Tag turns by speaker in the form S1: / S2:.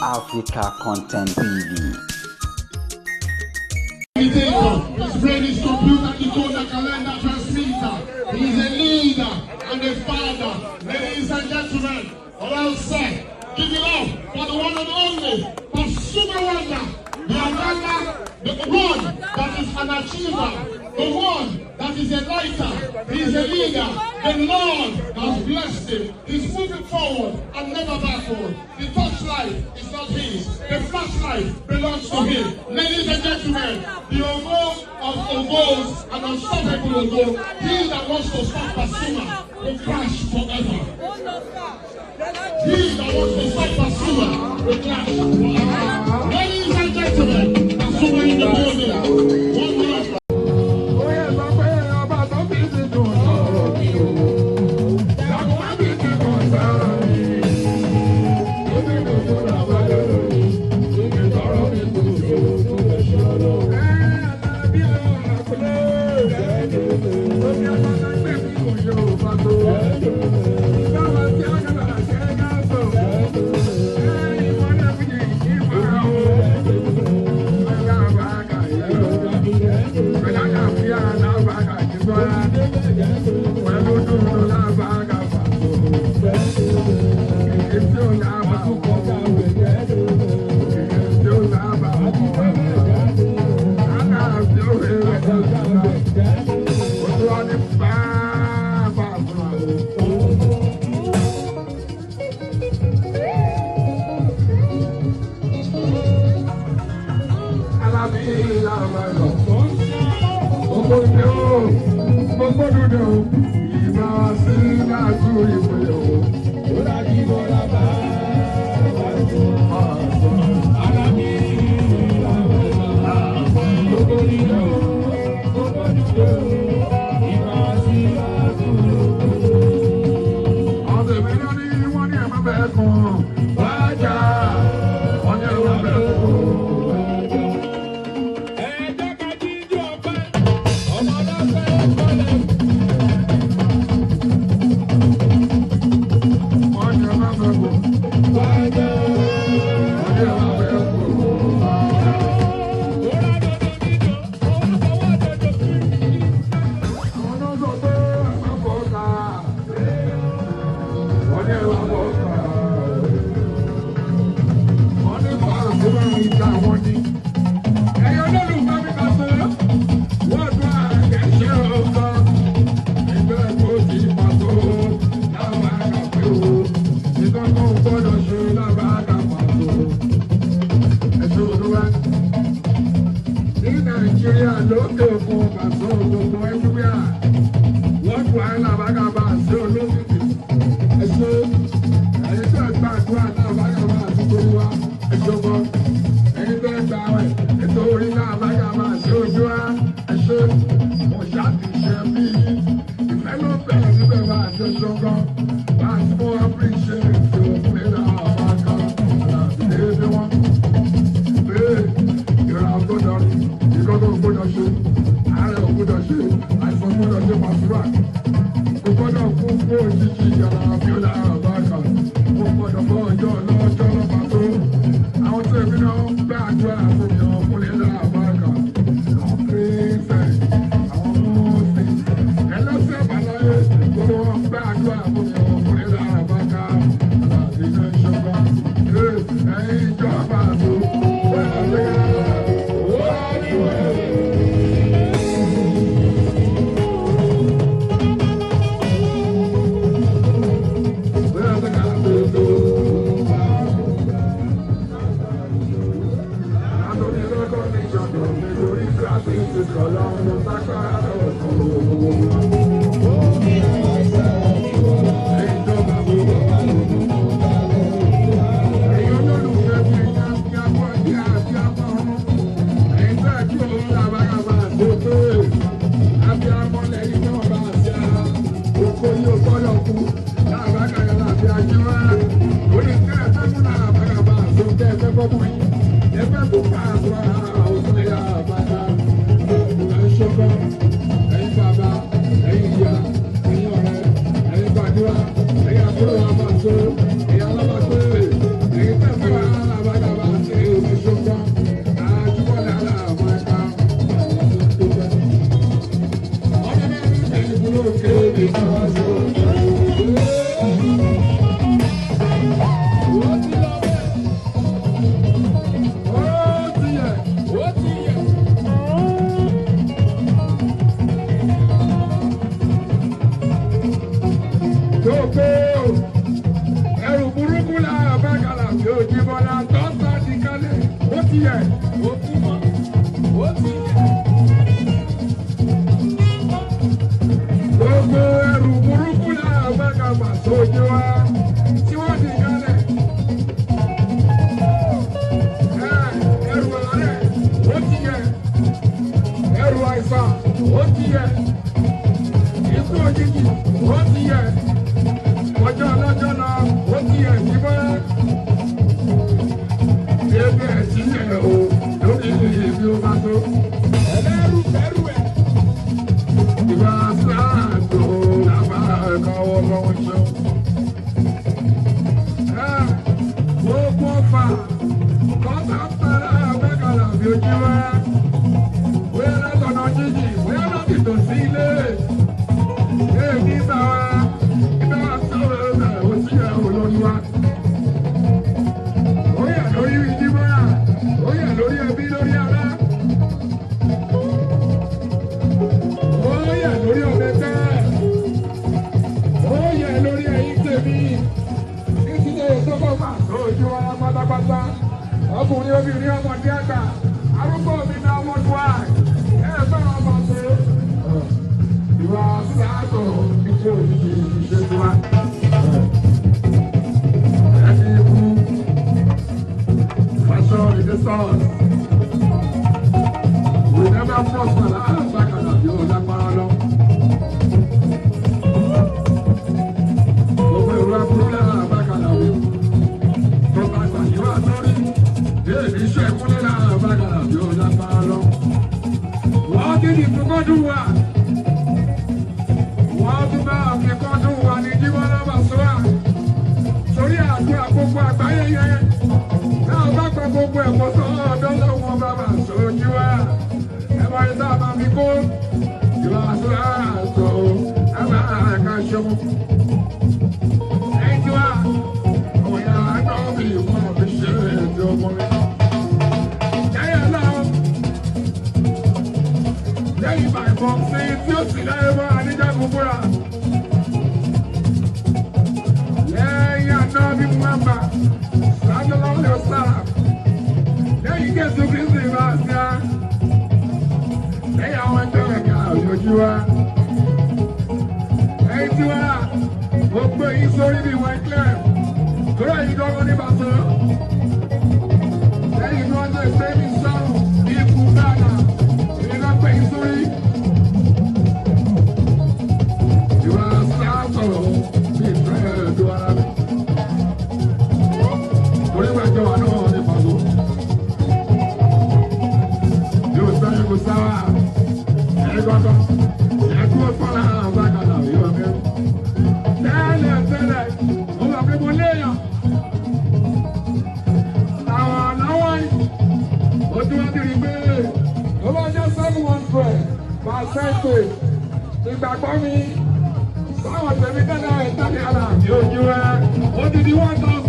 S1: Africa Content TV.
S2: His brain is computer, decoder, calendar, transmitter. He is a leader and a father. Ladies and gentlemen, all set. Give it up for the one and only, Pasuma Wonder, the Aganda, the one that is an achiever, the one that is a lighter. He is a leader. The Lord has blessed him. He's moving forward and never backward. The torchlight is not his. The flashlight belongs to him. Ladies and gentlemen, the Ogo of Ogos and unstoppable Ogo, he that wants to stop Pasuma will crash forever. He that wants to stop Pasuma will crash forever. Ladies and gentlemen, Pasuma in the building. One love.
S3: Oyè sọ pé ọba tó fi ti dùn sọ̀rọ̀ mi o. Dàgbọ́n má fi ti dùn sọ̀rọ̀ mi. Ó ti dùn tó làbá lọ́dọ̀ mi. Ìtọ́rọ̀ mi kò jò tó lè ṣọ́rọ̀. Ẹ àlàbí àkùlé. Omi àtàtà gbé mi kò yóò bá tó. Ìgbàwọ̀ tí a kàlà ṣe é ká sọ. Ẹ ìmọ̀lẹ́ fi yìí máa o. Ẹ̀ka bá kà yẹ lọ. Pẹ̀lú àlàáfíà lábàkà jíbọ́lá. Pẹ̀lú dùnú lábàkà pàtó. Kìkì tí ó lábà kọ́. Kìkì tí ó lábà kọ́. Àlàáfíà ó rẹ̀ rẹ̀ Ojú wa ní bàbá fúnra o. Alábí làbàlọ̀. Gbogbo ìdè o, gbogbo dúdú o, ìbá sí láti ìwé o. Ọ̀sẹ̀ mi ló ní wọ́n ní ẹ̀ma bẹ́ẹ̀ kàn. Wájà, wọ́n ní ẹ̀ma bẹ́ẹ̀ kàn. Wọ́n ní ẹ̀ma bẹ́ẹ̀ kàn. Wọ́n ní ẹ̀ma bẹ́ẹ̀ kàn. Àwọn náà sọ pé ẹ̀ma bọ̀ ká. Wọ́n ní ẹ̀ma bọ̀ ká. Wọ́n ní bàá tó bá ń ta wọ́n ní. Ẹ̀yin olólùfẹ́ mi kà sọ, wọ́n tún àgẹ̀ṣẹ́ ọ̀kan. Ẹgbẹ́ kò tí pàtó láwọn àkàpé o. Ìkọ̀kọ̀ ò gbọ́dọ̀ ṣe lábàá àkàpàtó. Ẹ̀ṣọ́ olúwa. Ní Nàìjíríà lókè òkun pàṣẹ gbogbo ẹgbẹ́ wọ́n tún àlàbàgàbà sí olókìkí. Ẹ̀ṣọ́ ẹ̀yin tó gbàdúrà lábàgàbà àti torí wa ẹ̀ṣọ́ mọ́. Ẹ̀yin tó gbà wẹ̀ nítorí lábàgàbà sí ojú wa ẹ̀ṣọ́ mo ṣàtìṣe bí ìfẹ́ ló bẹ̀rẹ̀ níbẹ̀ bá a ṣe ṣọ́gán. Bá a ti mú appreciate òfin làbàgà àlàbí déédéé wọn pé ìrà gbọ́dọ̀ rí ìkọ́kọ́ gbọ́dọ̀ ṣe àárẹ̀ ò gbọ́dọ̀ ṣe àìsàn gbọ́dọ̀ ṣe pàṣípà kò gbọ́dọ̀ kú fún òjijì yàrá abiola àbáka kò gbọ́dọ̀ bọ́ ọjọ́ lọ́jọ́ lọ́pàá tó àwọn tó ẹbí náà ń gbà àdúrà fún mi ọkùnrin náà àbáka àwọn kírísẹ̀ àwọn mọ́ọ̀sì ẹlẹ́sẹ̀ àbáláyé gbogbo wọn gbà àdúrà fún mi ọkùnrin náà àbáka àlàbí náà ṣọgbà ẹ̀yin ìjọba àtò Ẹ̀yin olólùfẹ́ mi, ẹ̀yin abiyamọ, ẹ̀yin abiyamọ ọ̀run. Ẹ̀yin tẹ́ ẹ̀ dúró lábàgàbà tó pé abiyamọ lẹ́yìn náà bá a ṣe ara. Oko yóò gbọ́dọ̀ kú lábàgàgà láti ajíwá. Orí tẹ́ ẹ fẹ́ mú lábàgàbà tó tẹ́ ẹ fẹ́ fọ́mọ yín. Ẹ fẹ́ kó pa àṣọ òfin ẹ̀yà àbàdà. Ẹ ṣọ́kọ́, ẹ̀yin bàbá, ẹ̀yin ìyá, ẹ̀yin ọ̀rẹ́, ẹ̀yin gbàdúrà, ẹ̀yin àbúrò àbàṣọ, ẹ̀yin alábàgbé, ẹ̀yin tẹ́ fẹ́ wà lábàgàbà. burúkú lára bákàlà bí ojú bọ́lá tó ń bá di kálẹ̀ ó ti yẹ ó kú mọ́ ó ti yẹ. Gbogbo ẹrù burúkú lára bákàlà sójú wa tí wọ́n di kálẹ̀. Ẹrù àárẹ̀ ó ti yẹ. Ẹrù àìsàn ó ti yẹ. Ikú òjijì ó ti yẹ. Ọjọ́ ọlọ́jọ́ lọ ó ti yẹ ìbọn. Ebi ẹ̀sìn yẹ̀ o lórí ibi ó bá tó. Ẹlẹ́rù bẹ́rù ẹ̀. Ìbá sáàtò lábá ẹ̀kọ́ lọ́wọ́ ṣe. Gbogbo ọfà kọ́sà tara mẹ́kànlá bí ojú wa. Bóyá látọ̀nà jíjì, bóyá láti tòsí ilé. Èyí bá wa, ìbá wa sọ̀rọ̀ ẹ̀ ó sì yẹ olórí wa. Ó yà lórí ìdíbọ́ra, ó yà lórí ẹbí lórí ará. Ó yà lórí ọ̀bẹ tẹ́. Ó yà lórí ẹ̀yìn tèmi. Nítorí ìsọ́kọ̀ máa tó ojú wa pátápátá. Ọkùnrin obìnrin ọmọdé àgbà, arúgbó mi náà wọ́n tó à. Ẹ bá wọn bọ̀ sí. Ìwà sáàtò ikú òjijì ìṣe tiwa. Ẹni ikú. Fashion is the source. We never prosper láàbàkàlà bí ó lágbára lọ. Gbogbo ìlú aburú láàbàkàlà wí. Tó bá gbàdúrà lórí. Èmi iṣẹ́ ìkúnlẹ̀ láàbàkàlà bí ó lágbára lọ. Wọ́n ti di fúnkọ́dún wa. Wọ́n tún bá àfikọ́dún wa ní Jíbọ́lá Bàṣúrà. Torí àdúrà gbogbo àgbáyé yẹn. Náà bá gba gbogbo ẹ̀kọ́ sọ́wọ́ ọ̀dọ́ lọ́wọ́ bàbá sójú wa. Ẹ máa ń sábà fi kó ìwà sọ́ọ̀tò ẹ máa ká ṣọ́mú. Ẹ̀yin tí wá, àwọn ìyá náà bí wọ́n fi ṣe ètò ọmọ mi. Lẹ́yìn náà, lẹ́yìn bàìbọ̀ sí tí ó sì láyé mọ́ àníjàgùn búra. Lẹ́yìn àná bí mo máa bà. Lẹ́yìn Jésù Kristi bá ṣá. Lẹ́yìn àwọn ẹjọ́ ẹ̀ka òjòjú wa. Ẹ̀yin tí wá, mo gbé yín sórí bí wọ́n kílẹ̀. Torí ẹ̀yin gbọ́ngàn ní bàtọ́. Lẹ́yìn tí wọ́n ṣe gbé mi sọ́run ní ikú Ghana. Èmi náà gbé yín sórí. Ìwà sáà sọ̀rọ̀ bí ìfẹ́ ẹ̀dùn ara mi. Torí wẹ́jọ́ wa náà ní pàtó. Yóò sáré kó sáwà. Ẹ̀ẹ́dọ́dọ́. Ẹ̀kú fọ́nà àbákàlà yóò mẹ́rin. Tẹ́lẹ̀ tẹ́lẹ̀, ó wà pé mo léèyàn. Àwọn ànáwọ̀ yìí, ó tún wá kiri pé ó bá jẹ́ 700% ìgbàgbọ́ mi. Sáwọn tẹ̀mí tẹ́lẹ̀ tẹ́lẹ̀ àlà yóò ju ẹ. Ó ti di 1000.